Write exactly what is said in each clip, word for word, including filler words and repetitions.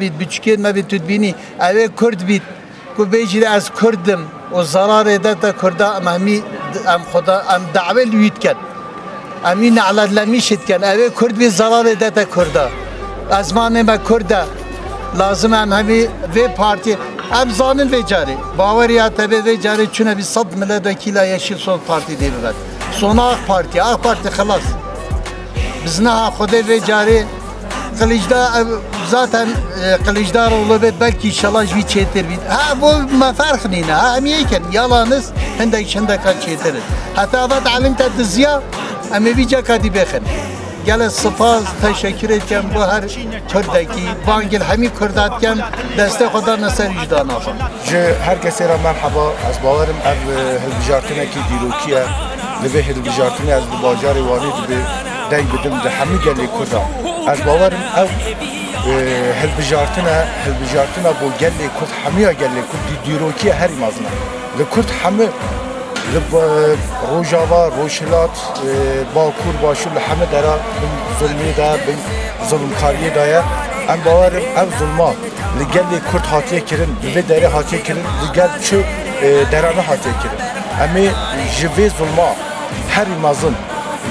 bît, biçûkên me bît, tu dibînî, ew ê Kurd bît, ku bêjî ez Kurd im û zerarê dete Kurda, em hemî, em xwe da, em dawê li wî dikin. Em wî ne'let lemîşê dikin. Ew ê Kurd bît, zerarê dete Kurda. Ezmanê me Kurd e. Lazim em hemî vê partiyê, em zanin vê carê. Baweriya te bê vê carê çûne bî sed miletwekîla Yeşil Sol Partî dê bibet. Sona AK Partî, AK Partî xilas. Biz niha Xwedê vê carê Qilîcda-, ev zaten, e, Qilîcdaroglu bêt, belkî inşallah ji vî çêtir bît. Ha, bo me ferq nîne. Ha, em yek in. Yalanis hindek ji hindeka çêtir in. Heta eva dielîm te diziya, em ê vî ceka dî bêxin. Gelek spas, teşekkür dikem bo her Kurdekî. Bangil hemî Kurda dikem, destê xwe dane ser wî ji dana xwe. Ji her kesê re merheba, ez bawerim ev, e, hilbijartinekî dîrokî ye. Li vê hilbijartinê ez li bajarê Wanê dibê deng bidim di hemû gelê Kurda. Ez bawerim ev, e, hilbijartine, hilbijartina bo gelê Kurd, hemiya gelê Kurd dî-, dîrokî ye herî mezin e. Li Kurd hemû li ba-, Rojava, Rojhilat, e, Bakur, Başûr li hemû dera bin zulmê de, bin zulmkariyê de ye. Em bawerim ev zulma li gelê Kurd hatiye kirin, li vê derê hatiye kirin, li gel çi, e, derane hatiye kirin. Em ê ji vê zulma herî mezin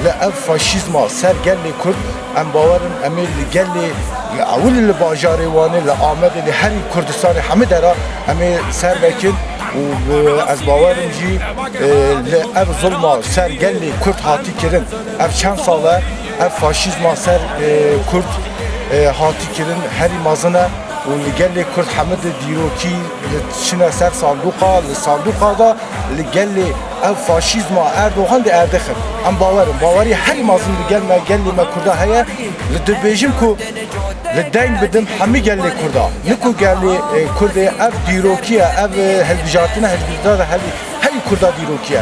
li ev faşîzma ser gelê Kurd, em bawerin em ê li gelê, li ewil li bajarê Wanê, li Amedê, li herî Kurdistanê hemî dera em ê ser vekin û, e, ez bawerim jî, e, li ev zulma ser gelê Kurd hatî kirin. Ev çend sal e, ev faşîzma ser, e, Kurd, e, hatî kirin herî mezin e. Û li gelê Kurd hemû di dîrokî li çine ser sanduqa, li sanduqa da li gelê ev faşîzma Erdogan di erdixin. Em bawer in, bawerî herî mezin li gel me, gelê me Kurda heye. Li dibêjim ku li deng bidim hemî gelê Kurda. Niku gelê, e, Kurdê ev dîrokî ye, ev, e, hilbijartine, hilbijartine herî, herî Kurda dîrokî ye.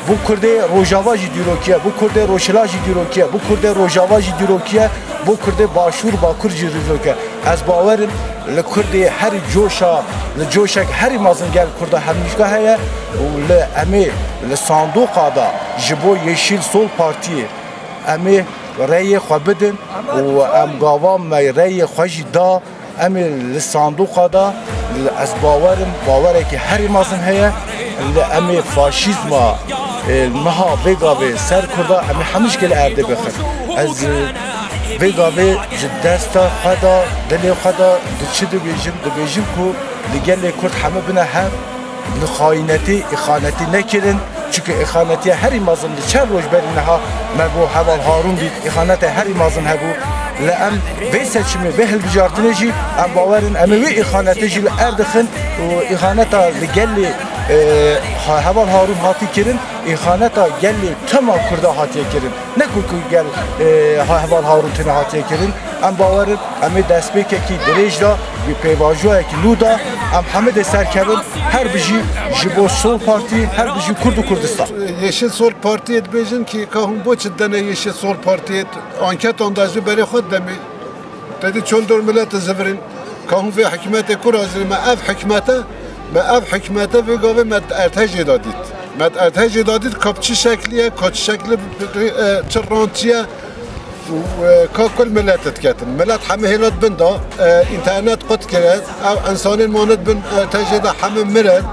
Bo Kurdê Rojava jî dîrokî ye, bo Kurdê Rojhila jî dîrokî ye, bo Kurdê Rojava jî dîrokî ye, bo Kurdê Başûr, Bakur jî dîrokî ye. Ez bawer im li Kurdê herî coşa, li coşek herî mezin gel Kurda hemîşka heye û li em ê li sandoqa da ji bo Yeşil Sol Partiyê em ê reyê xwe bidin û em gava me reyê xwe jî da. Em ê li sanduqa de, li, ez bawer im, bawerekî herî mezin heye, li em ê faşîzma, e, niha vê gavê ser Kurda em ê hemû ji gel erdê bixin. Ez, e, vê gavê ji desta xwe de, dilê xwe de di çi dibêjim? Dibêjim ku li gelê Kurd hemû bine hev, li xayînetî, îxanetî nekirin. Çunke îxanetiya herî mezin li çend roj berî niha me bo heval Harûn dît, îxaneta herî mezin hebû. Li em vê seçimê, vê hilbijartinê jî em bawer in, em ê wê îxanetê jî li erdixin û îxaneta li gelê, e, ha-, heval Harûn hatî kirin, îxaneta gelê tema Kurda hatiye kirin. Ne ku, ku gel, e, ha-, heval Harûn tune hatiye kirin. Em bawer in, em ê destpêkekî dirêj de, bi pêvajoyekî nû de, em hemû dê serkevin, her bijî ji bo Sol Partî, her bijî Kurd û Kurdistan. Yeşil Sol Partiyê dibêjin ki ka hûn bo çi dene Yeşil Sol Partiyê, anketan da ji berê xwe demê. Te dî çol dor milet zivirîn, ka hûn vê hikûmetê kur hazirî me ev hikûmete, me ev hikûmete vê gavê me erdhejê da dît. Me erdhejê da dît ka bi çi şeklî ye, ka çi şeklî, e, çi rantî ye. Û, e, ka kul milet diketin. Milet hemî hêlat bin da, e, înternet qut kire, ew însanên manit bin, e, tejê de hemî mirin,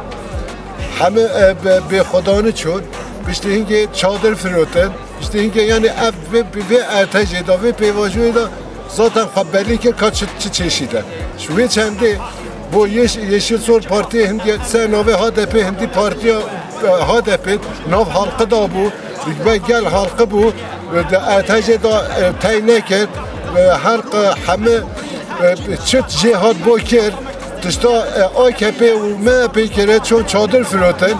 hemî, e, be-, bêxwedanî çûn, piştî hingê çadir firotin, piştî hingê, yanî ev vê, vê, vê ertejê de, vê pêvajoyê de zaten xwe belî kir ka çi, çi çêşî de. Ji wê çendê bo Yeş-, Yeşil Sol Partiyê hindî ser navê H D P hindî partiya, e, H D P nav halqi da bû. Bi gel halqi bû, di ertejê de, e, tey nekir, e, halq, e, hemî, e, çit jê hat bo kir, tişta, e, A K P û M H P kire çûn çadir firotin.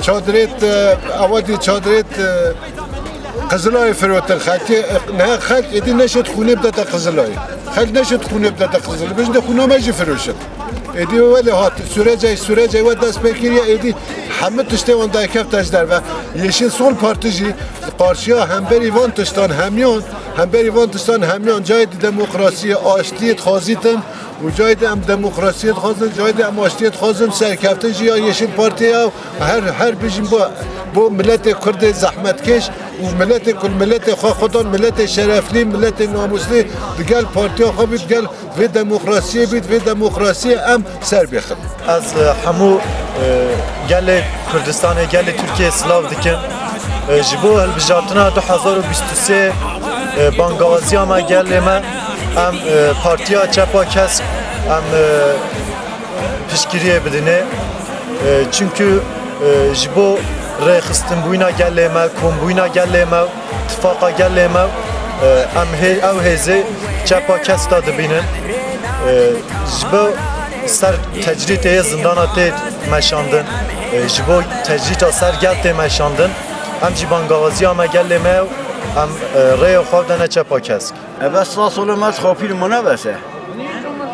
Çadirêt, e, ewa dî çadirêt, e, Qizilayê firotin. Xelkê, e, ne, xelk êdî neşêt xûnê bidete Qizilayê. Xelk neşêt xûnê bidete Qizilayê. Bêjin de xûna me jî firoşin. Êdî welê hat, sürecey, sürecey we dest pê kiriye, êdî hemû tiştê wan derkefte ji derve. Yeşil Sol Partî jî qarşiya hemberî van tiştan hemiyan, hemberî van tiştan hemiyan cayê di demokrasiyê, aştiyê dixwazîtin û cayê di em demokrasiyê dixwazin, cayê di em aştiyê dixwazin, serkeftin jî ya Yeşil Partiyê ya her, her bijîn bo, bo miletê Kurdê zehmetkêş Û miletê ku miletê xwe xwedan, miletê şereflî, miletê namûslî, digel partiya xwe bî, digel vê demokrasiyê bî, vê demokrasiyê em ser bêxin. Ez, e, hemû, e, gelê Kurdistanê, gelê Tirkiyê silav dikim. E, ji bo hilbijartina du hezar û bîst û sê, e, bangawaziya me gelê me, em, e, Partiya Çepa Kesk, em, e, piştgiriyê bidinê. E, çimkû, e, ji bo rêxistinbûyîna gelê me, kombûyîna gelê me, tifaqa gelê me, e, em hê-, ew hêzê Çepa Kesk de dibînin. E, ji bo ser tecrîtê yê zindana tê meşandin, e, ji bo tecrîta ser gel tê meşandin, em jî bangawaziya me gelê me ye û em, e, rêya xwe dene Çepa Kesk. Eve sas ole me xapîr mone bese.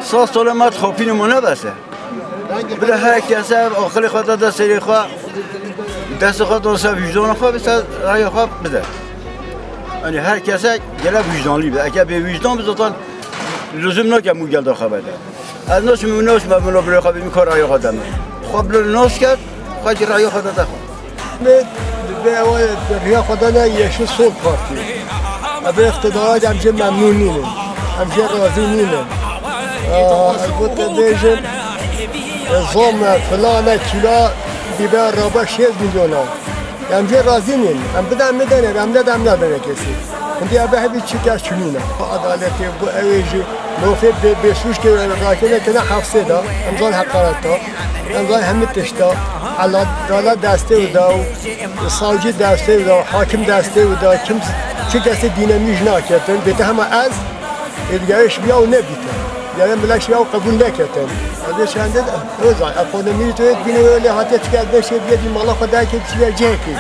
Sas ole me xapîr mone bese. Bire her kese aqilê xwe de, de serê xwe, destê xwe de ser vîjdana xwe, bi ser raya xwe bide. Yanî her kese gerek vîjdanlî be. Eke bê vîjdan be zaten lüzum nake mû gel de xwe bide. Ez naçim, naçim, min birê xwe bê min kar raya xwe deme. Xwe bi nas kerd, xwe jî raya xwe de de xwe. Em ê bi vê ewa riya xwe dane Yeşil Sol Partî. Ev ê îqtidara de em jê memnûn nînin. Em jê razî nînin. Aa, ez bo te bêjim, e, zam e, filan e, kîla bîbe rabe şêst milyon a. Em jê razî nîn. Em bide, em nidene, em nede, em nadene kesî. Hindî ev hebî çi kes çinîne. Edaletê bu ew ê jî nofê bê, bêsûckê rakene kene hefsê de. Em zan heqareta. Em zan hemî tişta. Eladala destê wida û savcî destê wida û hakim destê wida. Kim, çi kesê dîne mîj naketin. Bête hema ez, ê digerê şiya û nebîte. Gerê millet şiya û qebûl neketin. Ez ê çendê de, Ozan, ekonomî tu yê bîne wê lê hatiye çike ez beşê biyê dî mala xwe derkê çiye cihekê.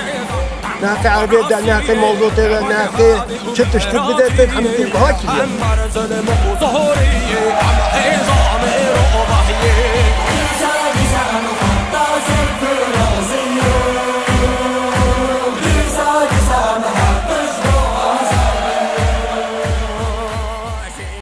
Ne heqê erbê de, ne heqê mazotê de, ne heqê çi tiştî bide te hemî tê biha kiriye.